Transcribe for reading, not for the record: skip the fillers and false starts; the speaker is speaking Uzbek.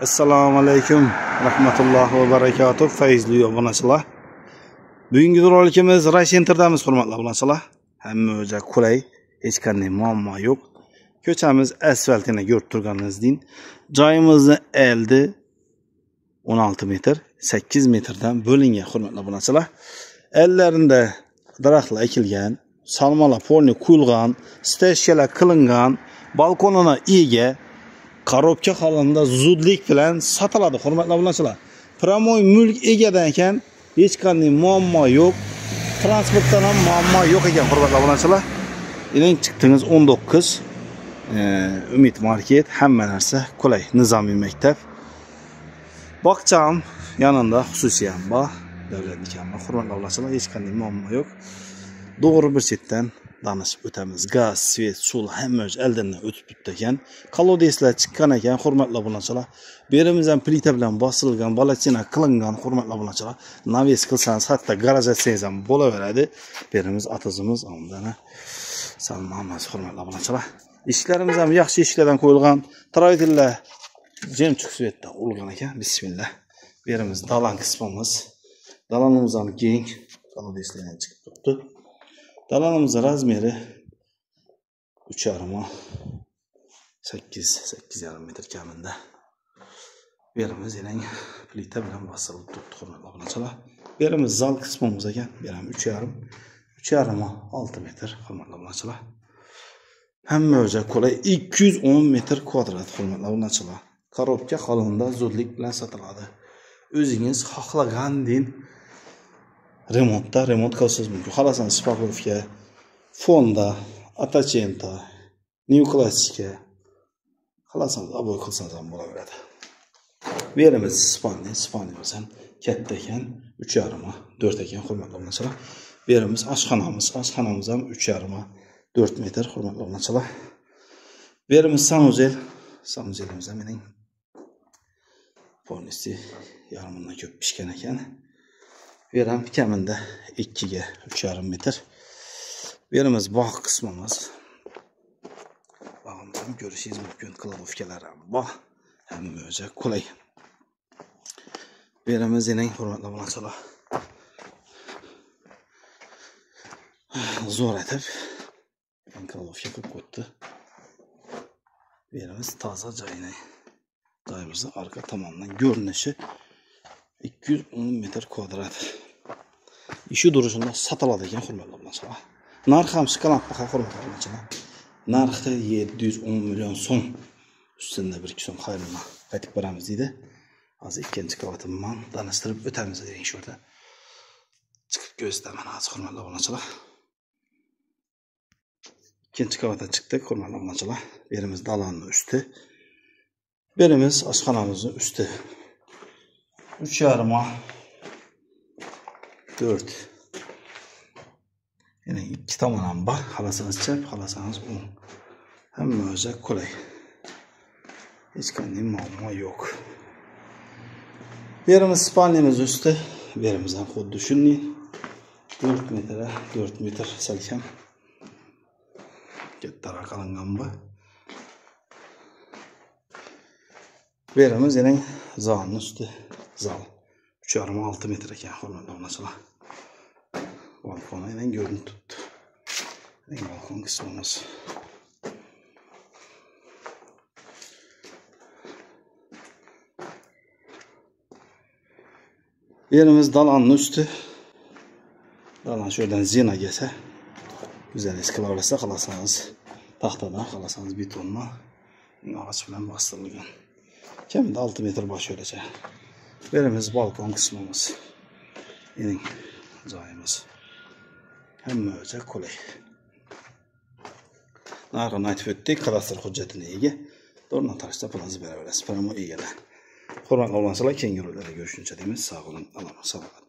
Assalomu alaykum rahmatullohi va barakatuh. Fayzli obunachilar. Bugungi rolikimiz Raysentr'damiz, hurmatli obunachilar. Hamma o'zi qulay, hech qanday muammo yo'q. Ko'chamiz asfaltini ko'rib turganingizdek, joyimizni eldi 16 metr, 8 metrdan bo'lingan, hurmatli obunachilar. Ellarida daraxtlar ekilgan, salmalar polni qo'yilgan, steshkalar qilingan, balkonina ega, korobka holida zudlik bilan sotiladi, hurmatli obunachilar. Prямой mulk egadan ekan, hech qanday muammo yo'q. Transportdan ham muammo yo'q ekan, hurmatli obunachilar. Endi chiqdingiz 19 Umid market, hamma narsa qulay. Nizomiy maktab. Bog'cham yanında xususiy ham bor, davlatniki ham bor, hurmatli obunachilar, hech qanday muammo yo'q. Doğru bir chetdan danışıp o'tamiz. Gaz, svet, suv hamma o'z eldan o'tib turibdi ekan. Kolodeslar chiqqan ekan, hurmatli obunachilar. Berimiz ham plita bilan bosilgan, balatina qilingan, hurmatli obunachilar. Naves qilsangiz, hatto garaj etsangiz ham bo'laveradi. Berimiz atizimiz, undan salmamiz, hurmatli obunachilar. Eshiklarimiz ham yaxshi eshiklardan qo'yilgan. Troytillar jemchuk svetda urilgan ekan. Bismillah. Berimiz dalan qismimiz. Dalanimiz ham keng, kolodeslardan chiqib turibdi. Dalanımızın razmeri 3,5 8, 8,5 metr kamida. Berimiz yana plita bilan bosilib turibdi, hurmatli obunachilar. Berimiz zal qismimiz ekan, beram 3,5, 3,5 6 metr, hurmatli obunachilar. Hamma o'zi qulay, 210 metr kvadrat, hurmatli obunachilar. Korobka holida zudlik bilan sotiladi. O'zingiz xohlagandin remontda remont qilsangiz mumkin. Xohlasangiz shpaklovka, fonda, atachenta, neoklassika, xohlasangiz oboy qilsangiz ham bo'laveradi. Berimiz spalni, spalnimiz ham katta ekan, 3,5 4 ekan, hurmatli obunachilar. Berimiz oshxonamiz, oshxonamiz ham 3,5 4 metr, hurmatli obunachilar. Berimiz sanuzel, sanuzelimiz ham mening polnisi yarmidan ko'p pishgan ekan. Beram kamida 2ga 3,5 metr. Berimiz bog' qismimiz. Bog'imizni ko'rishingiz mumkin, kladovkalar ham bor. Hamma o'zi qulay. Berimiz ening, hurmatli obunachilar. Zo'r etib kladovka qilib qo'ydi. Berimiz toza joyini. Joyimizni arka tomondan ko'rinishi 210 metr kvadrat. Ishi durishida sotiladi ekan, hurmatli obunachilar. Narx ham shokolad baho, hurmatli obunachilar. Narxi 710 million so'm. Ustida 1-2 so'm xayrulma qaytib boramiz deydi. Hozir ikkinchi qavatini tanishtirib o'tamiz degan shu yerda. Chiqib ko'rsataman hozir, hurmatli obunachilar. Ikkinchi qavatga chiqdik, hurmatli obunachilar. Berimiz dalanning usti. Berimiz oshxonamizning usti. 3,5 4. Yine ikki tomon ham bor. Xohlasangiz chap, xohlasangiz o'ng. Hamma o'zi qulay. Hech qanday muammo yo'q. Berimiz spalnimiz usti. Berimiz ham xuddi shunday. 4 metr, 4 metr salkam. Kattaroq qilingan bu. Berimiz yana zalning usti. Zal 3,5 6 metr ekan, hurmatli obunachilar. Balkoni yana ko'rinib turibdi. Eng balkon qismimiz. Yerimiz dalanning usti. Dalan shu yerdan zina kelsa, güzel eskilar olsa, xohlasangiz taxtadan, xohlasangiz betondan, og'och bilan bostirilgan. Kamida 6 metr bosh yo'lacha. Berimiz balkon qismimiz. Ening joyimiz. Hamma o'zi qulay. Narxini aytib o'tdik, kadastr hujjatini ega. To'g'ri notariusda pulingizni beraverasiz. Pramo egalar. Hurmatli obunachilar, keyingi roliklarda ko'rishguncha deymiz. Sog' bo'ling, alloh salomat.